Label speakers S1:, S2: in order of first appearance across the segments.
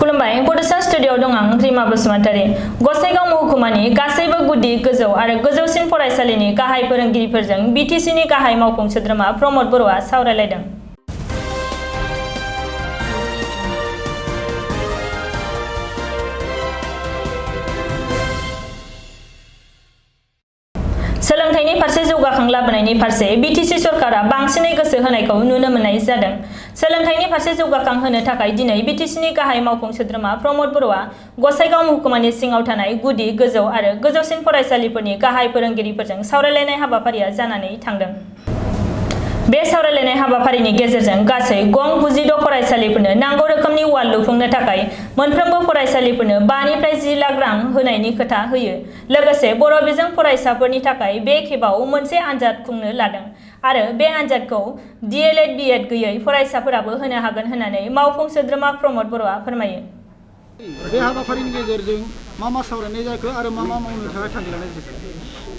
S1: खुलुमबाय बड'सा स्टुडिय'आव दं आं रिमा बसुमतारी। गसाइगाव महकुमानि गासैबो गुदि गोजौ आरो गोजौसिन फरायसालिनि गाहाय फोरोंगिरिफोरजों बिटिसिनि गाहाय मावफुं सोद्रोमा प्रमद बर'आ सावरायलायदों। सोलोंथाइनि फारसे जौगाखां लाबोनायनि फारसे बिटिसि सरकारा बांसिनै गोसो होनायखौ नुनो मोननाय जादों। सोलोंथाइनि फारसे जौगाखां होनो थाखाय दिनै बिटिसिनि गाहाय मावफुं सोद्रोमा प्रमद बर'आ गसाइगाव महकुमानि सिङाव थानाय गुदि गोजौ आरो गोजौसिन फरायसालिफोरनि गाहाय फोरोंगिरिफोरजों सावरायलायनाय हाबाफारिया जानानै थांदों। बे सावरायलायनाय हाबाफारिनि गेजेरजों गासै गं 92 फरायसालिफोरनो नांगौ रोखोमनि वाल लुफुंनो थाखाय मोनफ्रोमबो फरायसालिफोरनो 5 निफ्राय 10 लाख रां होनायनि खोथा होयो। लोगोसे बर' बिजों फरायसाफोरनि थाखाय बे खेबाव मोनसे आनजाद खुंनो लादों आरो बे आनजादखौ DLED B.Ed गैयै फरायसाफोराबो होनो हागोन होननानै मावफुं सोद्रोमा प्रमद बर'आ फोरमायो।
S2: बे हाबाफारिनि गेजेरजों मा सावरायनाय जाखो आरो मा मावनो थाखाय थांखि लानाय जाखो?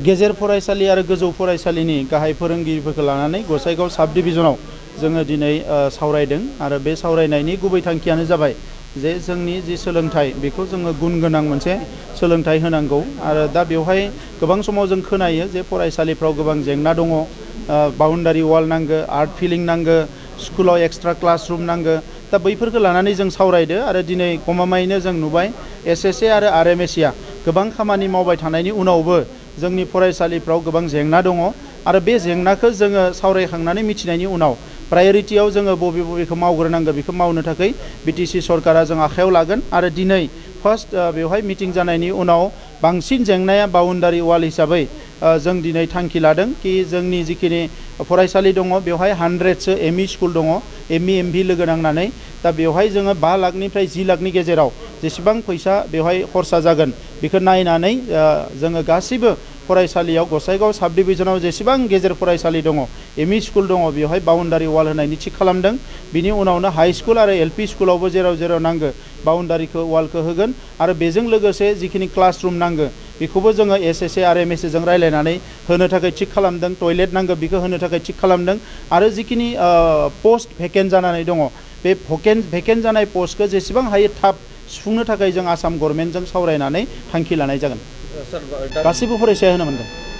S3: गेजेर फरायसालि आरो गोजौ फरायसालिनि गाहाय फोरोंगिरिफोरखौ लानानै गसाइगाव साब डिभिजनाव जोङो दिनै सावरायदों आरो बे सावरायनायनि गुबै थांखियानो जाबाय जे जोंनि जि सोलोंथाइ बेखौ जोङो गुन गोनां मोनसे सोलोंथाइ होनांगौ आरो दा बेवहाय गोबां समाव जों खोनायो जे फरायसालिफ्राव गोबां जेंना दङ, बाउन्डारि वाल नांगो, आर्ट फिलिं नांगो, स्कुलाव एक्सट्रा क्लासरुम नांगो। दा बैफोरखौ लानानै जों सावरायदो आरो दिनै गमामायैनो जों नुबाय SSA आरो RMSA गोबां खामानि मावबाय थानायनि उनावबो जोंनि फरायसालिफ्राव गोबां जेंना दङ आरो बे जेंनाखौ जोङो सावरायखांनानै मिथिनायनि उनाव प्रायोरिटियाव जोङो बबेखौ मावग्रोनांगौ बेखौ मावनो थाखाय बिटिसि सरकारा जों आखायाव लागोन आरो दिनै फार्स्ट बेवहाय मिटिं जानायनि उनाव बांसिन जेंनाया बाउन्डारि वाल हिसाबै जों दिनै थांखि लादों कि जोंनि जिखिनि फरायसालि दङ बेवहाय 100सो ME स्कुल दङ, ME MV लोगो नांनानै। दा बेवहाय जोङो 5 लाखनिफ्राय 10 लाखनि गेजेराव जेसेबां फैसा बेवहाय खरसा जागोन बेखौ नायनानै जोङो गासैबो फरायसालियाव गसाइगाव साब डिभिजनाव जेसेबां गेजेर फरायसालि दङ, ME स्कुल दङ बेवहाय बाउन्डारि वाल होनायनि थि खालामदों। बिनि उनावनो हाई स्कुल आरो LP स्कुलावबो जेराव नांगो बाउन्डारिखौ वालखौ होगोन आरो बेजों लोगोसे जिखिनि क्लासरुम नांगो बेखौबो जोङो SSA RMSA जों रायलायनानै होनो थाखाय थिग खालामदों। टयलेट नांगो बेखौ होनो थाखाय थिग खालामदों आरो जिखिनि पोस्ट भेकेन्ट जानानै दङ बे भेकेन्ट जानाय पस्टखौ जेसेबां हायो थाब सुफुंनो थाखाय जों आसाम गभर्नमेन्टजों सावरायनानै थांखि लानाय जागोन। गासैबो फरायसाया होनो मोनगोन।